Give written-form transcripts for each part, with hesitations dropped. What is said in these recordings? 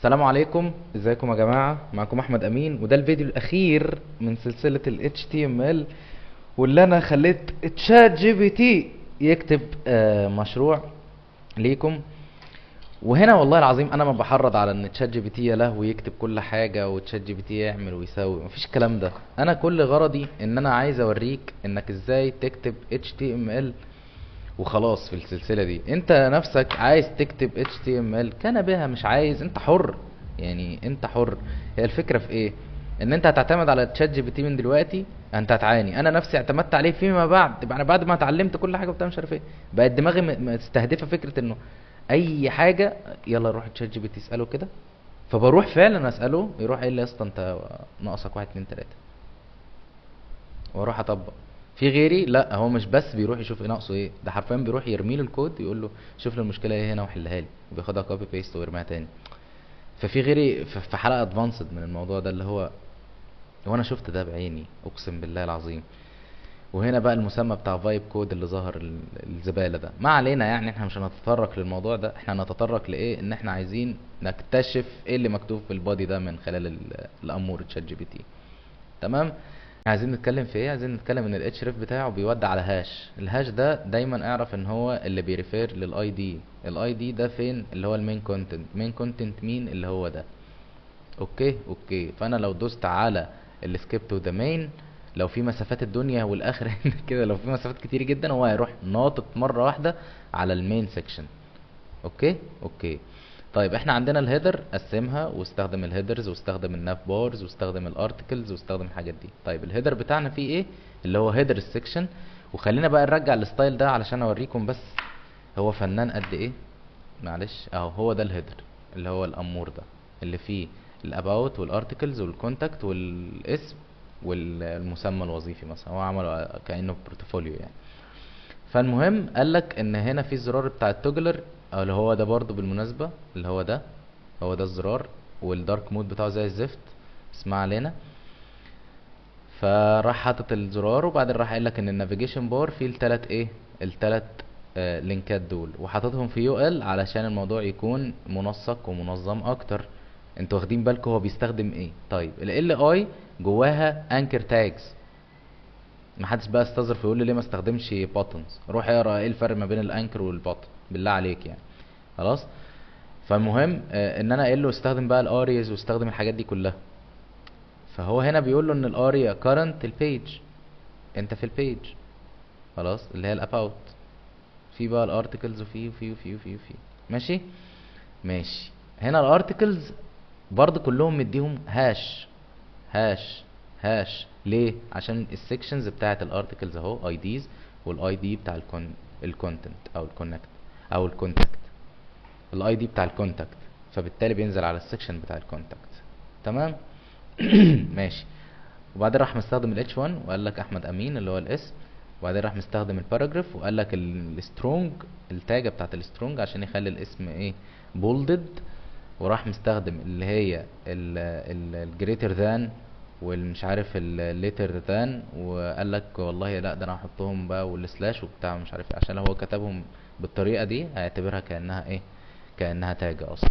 السلام عليكم، ازيكم يا جماعة؟ معكم احمد امين، وده الفيديو الاخير من سلسلة ال HTML، واللي انا خليت ChatGPT يكتب مشروع ليكم. وهنا والله العظيم انا ما بحرض على ان ChatGPT يا لهوي يكتب كل حاجة و ChatGPT يعمل ويسوي، مفيش الكلام ده. انا كل غرضي ان انا عايز اوريك انك ازاي تكتب HTML وخلاص. في السلسلة دي انت نفسك عايز تكتب HTML كان بها، مش عايز انت حر، يعني انت حر. هي الفكرة في ايه؟ ان انت هتعتمد على ChatGPT من دلوقتي انت هتعاني. انا نفسي اعتمدت عليه فيما بعد، انا بعد ما اتعلمت كل حاجة وبتاع مش عارف ايه، بقت دماغي مستهدفة فكرة انه اي حاجة يلا روح ChatGPT اسأله كده. فبروح فعلا اسأله، يروح قايل لي يا اسطى انت ناقصك 1 2 3، واروح اطبق. في غيري لا، هو مش بس بيروح يشوف ايه ناقصه ايه، ده حرفيا بيروح يرمي له الكود يقول له شوف لي المشكلة ايه هنا وحلها لي، وبياخدها copy paste ويرميها تاني. ففي غيري في حلقة advanced من الموضوع ده، اللي هو وانا شفت ده بعيني اقسم بالله العظيم. وهنا بقى المسمى بتاع vibe code اللي ظهر الزبالة ده. ما علينا، احنا مش هنتطرق للموضوع ده، احنا هنتطرق لايه؟ ان احنا عايزين نكتشف ايه اللي مكتوب في ال body ده من خلال الامور ChatGPT. تمام؟ عايزين نتكلم في ايه؟ عايزين نتكلم ان ال href بتاعه بيودي على hash. ال hash ده دايما اعرف ان هو اللي بي refer لل ID. ال ID ده فين؟ اللي هو ال main content. main content مين؟ اللي هو ده. okay okay. فانا لو دوست على ال skip to the main، لو في مسافات الدنيا والاخر كده، لو في مسافات كتير جدا هو هيروح ناطط مرة واحدة على ال main section. okay okay. طيب احنا عندنا ال header، قسمها واستخدم ال headers واستخدم ال nav bars واستخدم ال articles واستخدم الحاجات دي. طيب ال header بتاعنا فيه ايه؟ اللي هو header ال section. وخلينا بقى نرجع ال style ده علشان اوريكم بس هو فنان قد ايه. معلش اهو هو ده ال header اللي هو الامور ده، اللي فيه ال about وال articles وال contact والاسم والمسمى الوظيفي مثلا، هو عمله كانه portfolio يعني. فالمهم قال لك ان هنا في زرار بتاع ال toggler، او اللي هو ده برضو بالمناسبة، اللي هو ده، هو ده الزرار، وال dark mode بتاعه زي الزفت، اسمع علينا. فراح حاطط الزرار، وبعدين راح قايل لك ان ال navigation bar فيه التلات ايه، التلات لينكات دول، وحاططهم في ul علشان الموضوع يكون منسق ومنظم اكتر. انتوا واخدين بالكم هو بيستخدم ايه؟ طيب ال li جواها anchor tags، محدش بقى استظرف يقول لي ليه ما استخدمش buttons. روح اقرا ايه الفرق ما بين ال anchor وال button بالله عليك يعني. خلاص. فالمهم ان انا قايل له استخدم بقى ال arias واستخدم الحاجات دي كلها. فهو هنا بيقول له ان ال aria current ال page، انت في ال page خلاص اللي هي ال about، في بقى ال articles وفي وفي وفي وفي وفي. ماشي ماشي. هنا ال articles برضه كلهم مديهم hash hash hash. ليه؟ عشان ال sections بتاعت ال articles اهو IDs، وال ID بتاع ال content او ال connect او ال contact، ال ID بتاع ال contact، فبالتالي بينزل على ال section بتاع ال contact. تمام؟ ماشي. وبعدين راح مستخدم ال H1 وقال لك احمد امين اللي هو الاسم، وبعدين راح مستخدم ال paragraph وقال لك ال strong، التاجه بتاعت ال strong عشان يخلي الاسم ايه، bolded. وراح مستخدم اللي هي ال greater than والمش عارف ال less than، وقال لك والله لا ده انا هحطهم بقى وال slash وبتاع مش عارف ايه، عشان لو هو كتبهم بالطريقة دي هيعتبرها كانها ايه، كانها tag اصلا.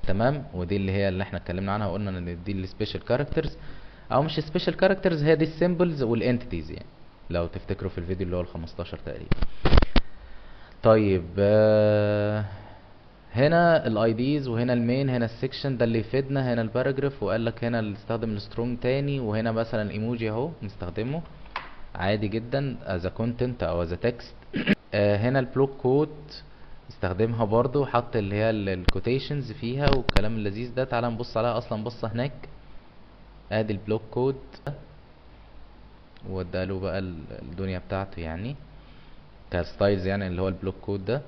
تمام. ودي اللي هي اللي احنا اتكلمنا عنها وقلنا ان دي ال special characters، او مش special characters، هي دي ال symbols وال entities يعني، لو تفتكروا في الفيديو اللي هو ال 15 تقريبا. طيب هنا ال IDs، وهنا ال main، هنا ال section ده اللي يفيدنا، هنا ال paragraph، وقال لك هنا اللي استخدم ال strong تاني، وهنا مثلا الايموجي اهو مستخدمة عادي جدا as content او as text. هنا ال block quote استخدمها برضو، حط اللي هي ال quotations فيها والكلام اللذيذ ده. تعال نبص عليها اصلا بصة هناك، ادي ال block quote، واداله بقى الدنيا بتاعته يعني ك styles، يعني اللي هو ال block quote ده.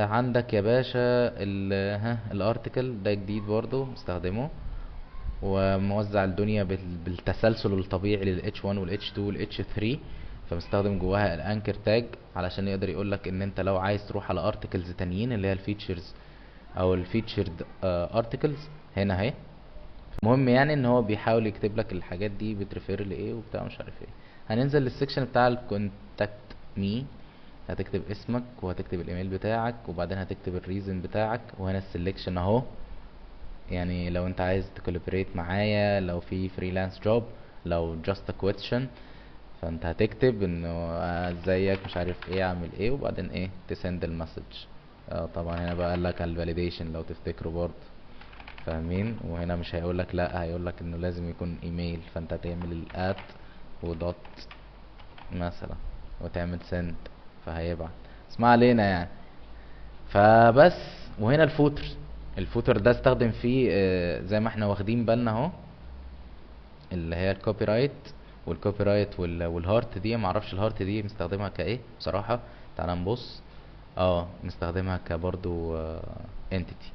عندك يا باشا ال article ده جديد برضو مستخدمة، وموزع الدنيا بالتسلسل الطبيعي لل H1 وال H2 وال H3، فمستخدم جواها ال anchor tag علشان يقدر يقول لك ان انت لو عايز تروح على articles تانيين اللي هي ال features او ال featured articles هنا اهي. المهم يعني ان هو بيحاول يكتب لك الحاجات دي بت refer لايه وبتاع مش عارف ايه. هننزل لل section بتاع ال contact me. هتكتب اسمك وهتكتب الايميل بتاعك، وبعدين هتكتب ال reason بتاعك، وهنا ال selection اهو، يعني لو انت عايز ت collaborate معايا، لو في freelance job، لو just a question، فانت هتكتب انه ازيك مش عارف ايه اعمل ايه، وبعدين ايه ت send ال message. طبعا هنا بقى قال لك على ال validation لو تفتكروا برضه، فاهمين؟ وهنا مش هيقول لك لا، هيقول لك انه لازم يكون ايميل، فانت هتعمل ال at و dot مثلا وتعمل send، فهيبعت. بس ما علينا يعني. فبس، وهنا ال footer، ال footer ده استخدم فيه زي ما احنا واخدين بالنا اهو، اللي هي ال copyright وال copyright وال heart دي، معرفش ال heart دي مستخدمها كايه بصراحة، تعال نبص. مستخدمها كبرضو entity.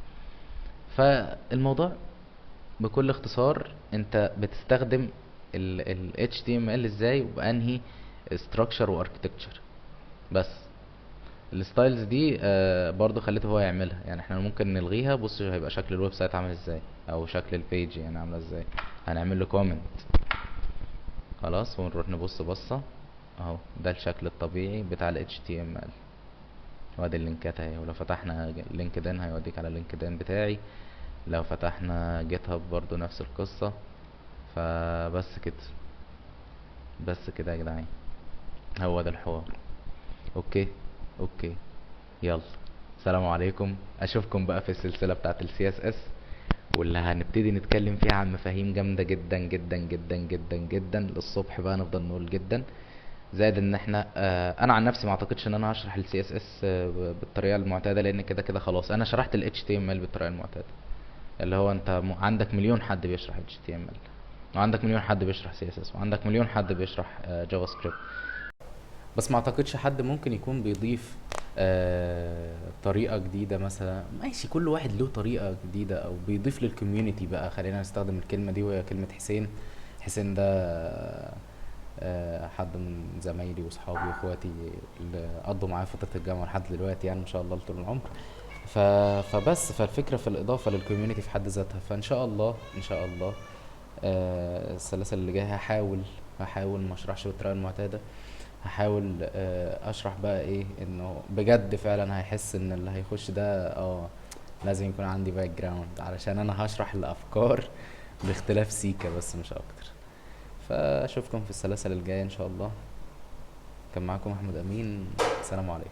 فالموضوع بكل اختصار انت بتستخدم ال HTML ازاي وبانهي structure و architecture. بس ال styles دي برضو خليته هو يعملها، يعني احنا ممكن نلغيها. بص هيبقى شكل ال website عامل ازاي، او شكل ال page يعني عامله ازاي. هنعمل له comment خلاص، ونروح نبص بصة اهو، ده الشكل الطبيعي بتاع ال HTML، وادي اللينكات اهي. ولو فتحنا LinkedIn هيوديك على LinkedIn بتاعي، لو فتحنا GitHub برضو نفس القصة. فبس كده، بس كده يا جدعان، هو ده الحوار. okay okay، يلا سلام عليكم، اشوفكم بقى في السلسلة بتاعت ال CSS، واللي هنبتدي نتكلم فيها عن مفاهيم جامدة جدا جدا جدا جدا جدا للصبح بقى، نفضل نقول جدا. زائد ان احنا، انا عن نفسي ما اعتقدش ان انا هشرح ال CSS، بالطريقة المعتادة، لان كده كده خلاص انا شرحت ال HTML بالطريقة المعتادة، اللي هو انت عندك مليون حد بيشرح HTML، وعندك مليون حد بيشرح CSS، وعندك مليون حد بيشرح JavaScript، بس ما اعتقدش حد ممكن يكون بيضيف طريقة جديدة مثلا. ماشي، كل واحد له طريقة جديدة او بيضيف لل community بقى، خلينا نستخدم الكلمة دي، وهي كلمة حسين. حسين ده، حد من زمايلي واصحابي واخواتي اللي قضوا معايا فترة الجامعة لحد دلوقتي، ان شاء الله طول العمر. فالفكرة في الإضافة لل community في حد ذاتها. فإن شاء الله، إن شاء الله، السلاسل اللي جاية هحاول ما اشرحش بالطريقة المعتادة، هحاول، اشرح بقى ايه، انه بجد فعلا هيحس ان اللي هيخش ده، لازم يكون عندي background، علشان انا هشرح الافكار باختلاف سيكا بس مش اكتر. فاشوفكم في السلاسل الجاية ان شاء الله. كان معاكم احمد امين، السلام عليكم.